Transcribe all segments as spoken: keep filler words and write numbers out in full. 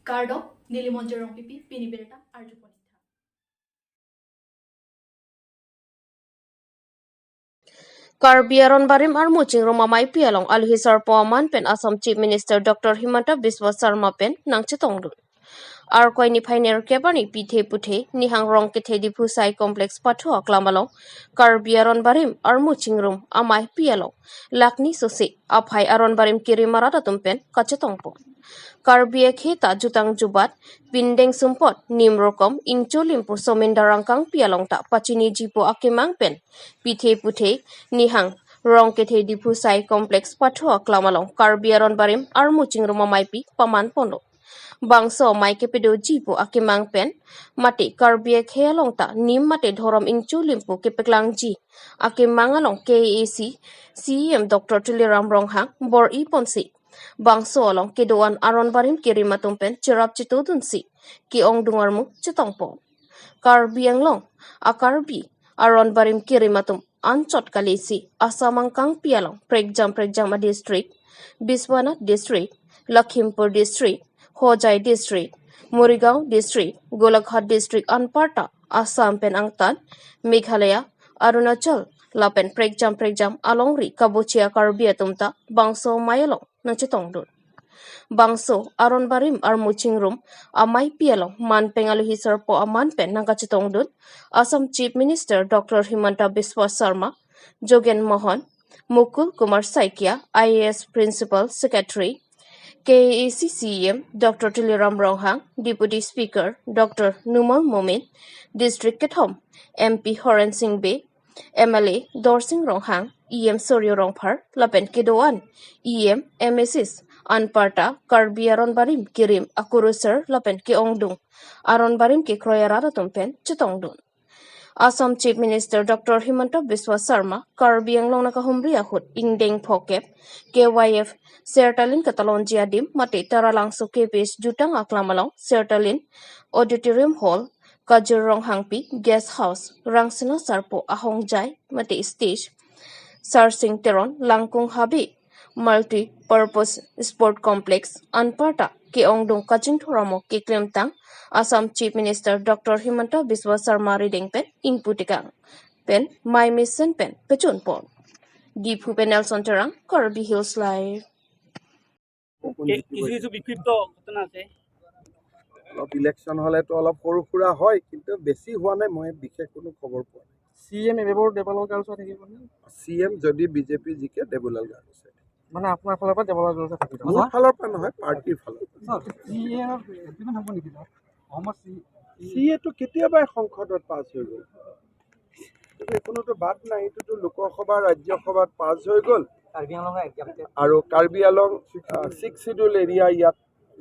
Kardom, neli Monjir Rongpipi, pini birta arjupon. Karbi Aron Barim armu chingrum ameipi along alohi sarpo aman pen Assam Chief Minister Doctor Himanta Biswa Sarma pen nangchetongdun. Arkoi niphai nerkep arni pithe puthe Nihang Rongkethe Diphu Sai Complex pathu aklam along Karbi Aron Barim armu chingrum ameipi along lakni sose aphai aron barim kerim arat atum pen kachetongpon. Karbi akhei ta jutang jubat, pindeng sumpot, nim rokom, ingcho limpu somin darang kangpi along ta pachiniji pu akemang pen pithe puthe Nihang Rongkethe Diphu Sai Complex pathu aklam along Karbi Aron Barim armu chingrum ameipi pamanponlo. Bangso amei kepadoji pu akemang pen mate Karbi akhei along ta nim mate dhorom ingcho limpu kepaklangji akemang along K A A C C E M Doctor Tuliram Ronghang bor-iponsi bangso along kedo-an aron barim kerim atum pen cherap chetongdunsi ke-ongdung armu chetongpon. Karbi Anglong a-Karbi aron barim kerim atum anchot kalisi Assam angkangpi along prekjam prekjam a-district, Biswanath District, Lakhimpur District, Hojai District, Morigaon District, Golaghat District anparta Assam pen angtan Meghalaya, Arunachal lapen prekjam prekjam alongri kabuchia Karbi atum ta bangso amei along nangchetongdun. Bangso aron barim armu chingrum ameipi along manpeng alohi sarpo aman pen nangkachetongdun Assam Chief Minister Doctor Himanta Biswa Sarma, Jogen Mohan, Mukul Kumar Saikia, I A S Principal Secretary, K A A C C E M Doctor Tuliram Ronghang, Deputy Speaker Doctor Numal Momin, District kethom M P Horen Sing Bey, M L A Dorsing Ronghang, E M Sorjo Rongphar lapen kedo-an E M, M A Cs anparta Karbi aron barim kerim akurusar lapen ke-ongdung aron barim kekroi arat atum pen chetongdun. Assam Chief Minister Doctor Himanta Biswa Sarma Karbi Anglong nangkahumri ahut ingdeng phokep K Y F Sertalin katalonji adim mate Taralangso K P S jutang aklam along Sertalin Auditorium Hall, Kajir Ronghangpi Guest House, Rangsina Sarpo ahongjai mate stage, Sarsing Teron Langkung Habe Multi Purpose Sport Complex anparta ke-ongdung kachingthur amo keklemtang Assam Chief Minister Doctor Himanta Biswa Sarma rideng pen ingpu tekang pen mei mesen pen pechunpon. Diphu pen Nelson Terang, Karbi Hills Live. কে- কিছু কিছু বিক্ষিপ্ত ঘটনা আছে। অলপ ইলেকশ্যন হ'লেতো অলপ সৰু সুৰা হয়, কিন্তু বেছি হোৱা নাই, মই বিশেষ কোনো খবৰ পোৱা নাই। চি এম এইবাৰ দেৱালাল গাৰ্লছত থাকিব নে? চি এম যদি বিজেপি জিকে, দেৱালাল গাৰ্লছে। মানে আপোনাৰ ফালৰ পৰা দেৱালাল গাৰ্লছত থাকিব? মোৰ ফালৰ পৰা নহয়, পাৰ্টিৰ ফালৰ পৰা। ছাৰ, চি এ এগ্ৰিমেণ্ট হ'ব নেকি ছাৰ? অসমৰ চি চি এটো কেতিয়াবাই সংসদত পাছ হৈ গ'ল। গতিকে কোনোতো বাদ নাই, এইটোতো লোকসভা, ৰাজ্যসভাত পাছ হৈ গ'ল। কাৰ্বি আংলঙৰ এক্সাম। আৰু কাৰ্বি আংলং, আহ, ছিক্স শ্বিডিউল এৰিয়া ইয়াত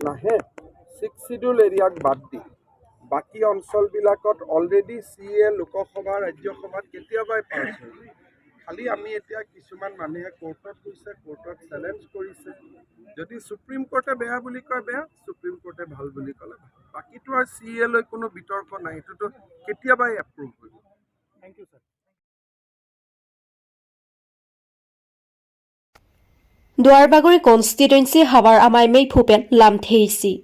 নাহে। ছিক্স শ্বিডিউল এৰিয়াক বাদ দি বাকী অঞ্চলবিলাকত অলৰেডি চি এ লোকসভা, ৰাজ্যসভাত কেতিয়াবাই পাছ হৈ গ'ল। খালি আমি এতিয়া কিছুমান মানুহে কোৰ্টত গৈছে, কোৰ্টত চেলেঞ্জ কৰিছে। যদি সুপ্ৰিম কোৰ্টে বেয়া বুলি কয় বেয়া, সুপ্ৰিম কোৰ্টে ভাল বুলি ক'লে ভাল। বাকীটো আৰু চি এ লৈ কোনো বিতৰ্ক নাই, এইটোতো কেতিয়াবাই এপ্ৰুভ হৈ গ'ল। Thank you, sir. Duarbagori constituency havar amei meiphu pen lamthe isi.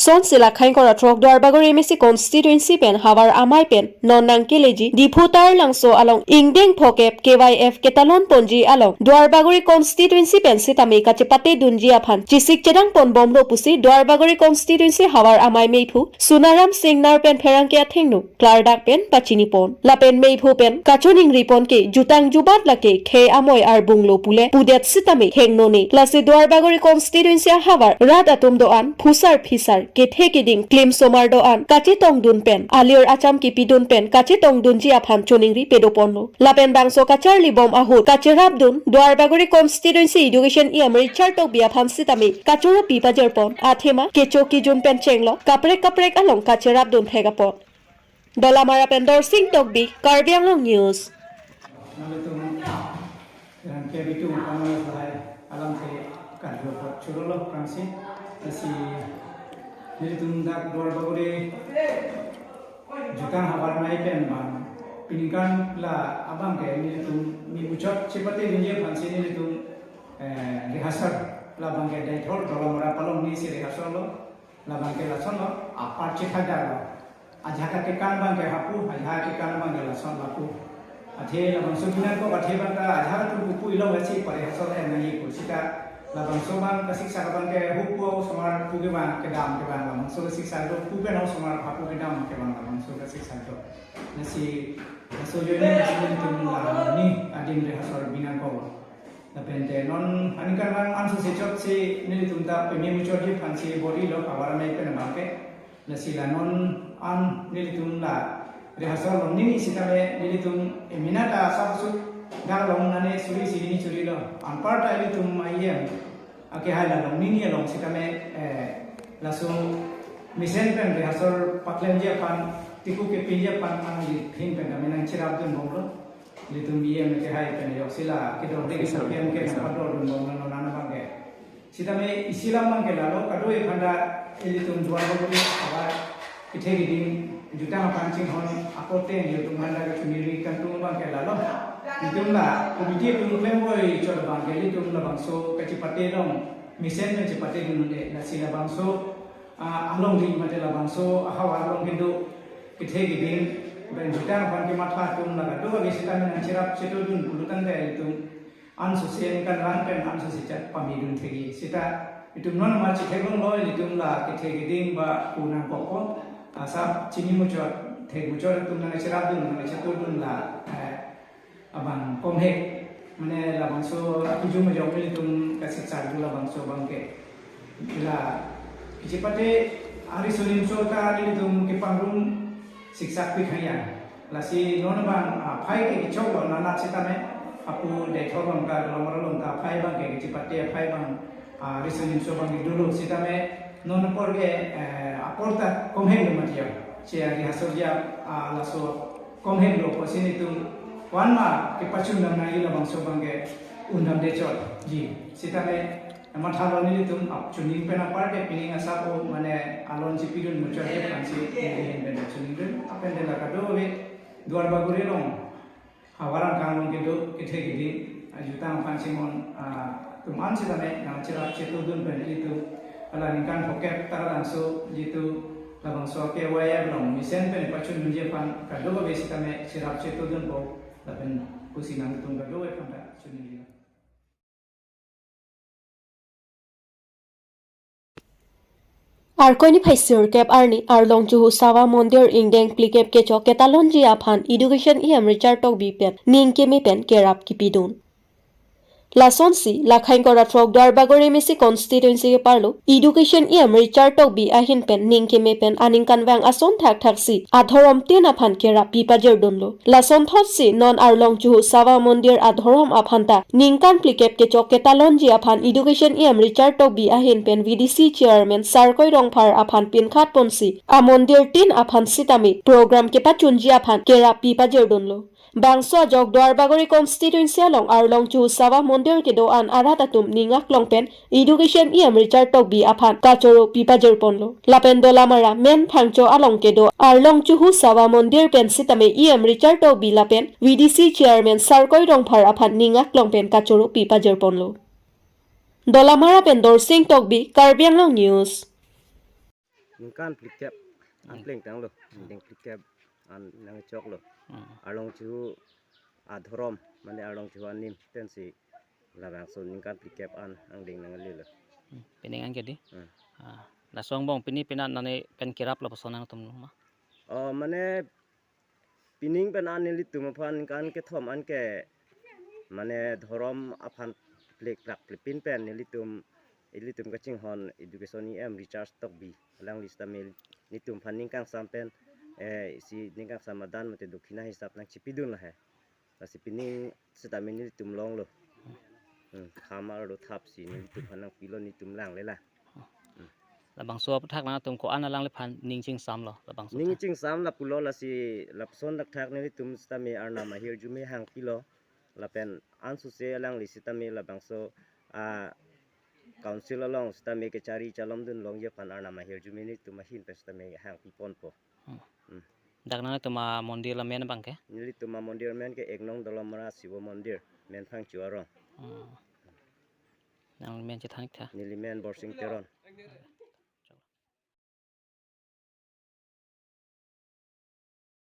Son sila khaingkor atrok Duarbagori M A C constituency pen havar amei pen non nangkeleji Diphu Taralangso along ingdeng phokep K Y F ketalon ponji along Duarbagori constituency pen sitame kachepate dunji aphan chesik chedang pon bomlo pusi Duarbagori constituency havar amei meiphu Sunaram Singnar pen pherangke athengno klardak pen pachinipon. Lapen meiphu pen kachoningri pon ke jutang jubat lake khei amoi arbung lo pule pudet sitame hengno ne. Lasi Duarbagori constituency ahavar rat atum do-an phusar phisar kethe keding klim somar do-an kachetongdun pen alir acham kipidun pen kachetongdunji aphan choningri pedoponlo. Lapen bangso kacharli bom ahut kacherapdun Duarbagori constituency education E M Richard Tokbi aphan sitame kachoro pi pajarpon. Athema kecho kijun pen chenglok kaprek kaprek along kacherapdun thek apot. Dolamara pen Dorsing Tokbi, Karbi Anglong News. Nelitum, yang kebitu kamu lahai alam ke kan dua buat churolo kangsi, kasi nelitum dak Duarbagori jutang havar amei pen bang peningkan la abang ke nelitum ni muchot chepate dunji aphansi nelitum, eh, rehearsal la abang ke dai thor Dolamara palong ni si rehearsal lo. Labang ke lasonlo, apar chethak darlo. Ajahak akekan abang ke hapu, ajahak akekan abang ke lason lapu. Athe labangso binong ko athe abang ta ajahak atum pupu ilong esi pare hasor en nangji pu. Sita labangso abang kasiksak abang ke hupu osomar pu kevang kedam kevang labangso kasiksak do pu pen osomar hapu kedam kevang labangso kasiksak do. Lasi laso ajoine lasi nelitum la ni adim rehasor binong ko. Lapen te non aningkanvang ansose chotsi nelitum ta peme muchotji aphansi bor-ilo havar amei pen abang ke. Lasi la non an nelitum la rehasor longni sitame nelitum emena ta asap asuk dak long nane suri si hini churilo. Anparta nelitum ahem akehai la longni along sitame, eh, laso mesen pen rehasor paklemji aphan tiku kepinji aphan nangli hin pen kami nangcherapdun bomlo. Nelitum ahem akehai pen ajoksi la kedorde ke sapian ke nangpadordun bomlo non an abang ke. Sitame isi alam abang ke lalo kado-e aphanta ilitum Duarbagori havar kethe keding jutang aphan chinghon ako ten ilitum aphanta kachoningri kangtung abang ke lalo. Ilitum la committee atum klemboi chot abang ke ilitum labangso kachepate along mesen pen chepatedun un-e lasi labangso, ah, alongri mate labangso ahavar along kedo kethe keding pen jutang aphan kematha atum la kado-e sitame nangcherap chetodun pulotangte ilitum ansose aningkanvang pen ansose chot pamedun thekji. Sita itum non ma chithek longlo ilitum la kethe keding ba ku nangkokpo. Asap chini muchot, thek muchot atum nangcherapdun, nangchetodun la, eh, abang komhek. Mane labangso akujum ajok ilitum kasiksak do labangso abang ke. La kachepate ariso nimso ta ilitum kepangrum siksak pi khang ya. Lasi non abang, ah, aphai ke kechoklo nanat sitame apu Deithor along ta Dolamara along ta aphai abang ke kachepate aphai abang, ah, ariso nimso abang ke dolo sitame non apor ke, eh, apor ta komhek lo mati ya. Si ari hasorji, ah, laso komhek lo pusi nelitum wan ma kepachun dam nangji labangso abang ke undam de chotji. Sitame mathalo nelitum ap chuning pen apar ke pining asap o mane alon chipidun muchot ke aphansi nelihin pen chuningdun. Lapen te la kado-e Duarbagori along havar angkang along kedo kethe keding ajutang aphan chinghon, ah, atum an sitame nangcherap chetodun pen ilitum hala ningkan phokep Taralangso jitu labangso ke waya along mesen pen pachununji aphan kado-e sitame cherap chetodunpo lapen pusi nangtum kado-e aphanta chuningri. Arkoi niphai sirkep arni Arlong Juhu Sava Mondir ingdeng phlikep kechok ketalonji aphan Education E M Richard Tokbi pen ning keme pen kerap kipidun. Lasonsi, Lakhain Korathrok Duarbagori M A C constituency keparlo Education E M Richard Tokbi ahin pen ning keme pen aningkanvang ason thakthaksi adhorom tin aphan kerap pipajirdunlo. Lasonthotsi non Arlong Juhu Sava Mondir adhorom aphanta ningkan phlikep kechok ketalonji aphan Education E M Richard Tokbi ahin pen V D C Chairman Sarkoi Rongphar aphan pinkhat ponsi amondir tin aphan sitame program kepachunji aphan kerap pipajirdunlo. Bangso ajok Duarbagori constituency along Arlong Juhu Sava Mondir kedo-an arat atum ning aklong pen Education E M Richard Tokbi aphan kachoro pipajirponlo. Lapen Dolamara Menphangcho along kedo Arlong Juhu Sava Mondir pen sitame E M Richard Tokbi lapen V D C Chairman Sarkoi Rongphar aphan ning aklong pen kachoro pipajirponlo. Dolamara pen Dorsing Tokbi, Karbi Anglong News. Ningkan phlikep an plengtanglo, Hmm. ingdeng phlikep an nangchoklo. Hmm. Arlong Juhu adhorom, mane Arlong Juhu anim tensi labangso ningkan phlikep an angdeng nanglelo. Hmm. Pining an ke dei? Hmm. Ah, laso angbong pini penat nani pen kerap lapuson nangtum ma? Oh, mane pining pen an nelitum aphan ningkan kethom an ke mane dhorom aphan phlikrak phlikpin pen nelitum, ilitum kachinghon Education E M Richard Tokbi alangli sitame nelitum aphan ning kangsam pen, eh, isi ning kangsam adan mate dokhina hisap nangchipidun lahai. Lasi pining sitame nelitum longlo. Hmm, kham arlo thapsi nelitum aphan nangpilo nelitum langle la. Labangso aputhak nangtum ko-an alangliphan ning chingsamlo labangso Ning ta. Chingsam lapulo lasi lapuson thakthak nelitum sitame Arnam ahirjume hangpilo. Lapen ansose alangli sitame labangso, ah, council along sitame kechari chalomdun longji aphan Arnam ahirjume nelitum ahin pen sitame hangpiponpo. Hmm. Hmm. Dak nangtum amondir amen abang ke? Nelitum amondir amen ke Ek Nong Dolamara Sibo Mondir, Menphangcho arong. Hmm. Nangli men chethan ik tha. Neli men Borsing Teron.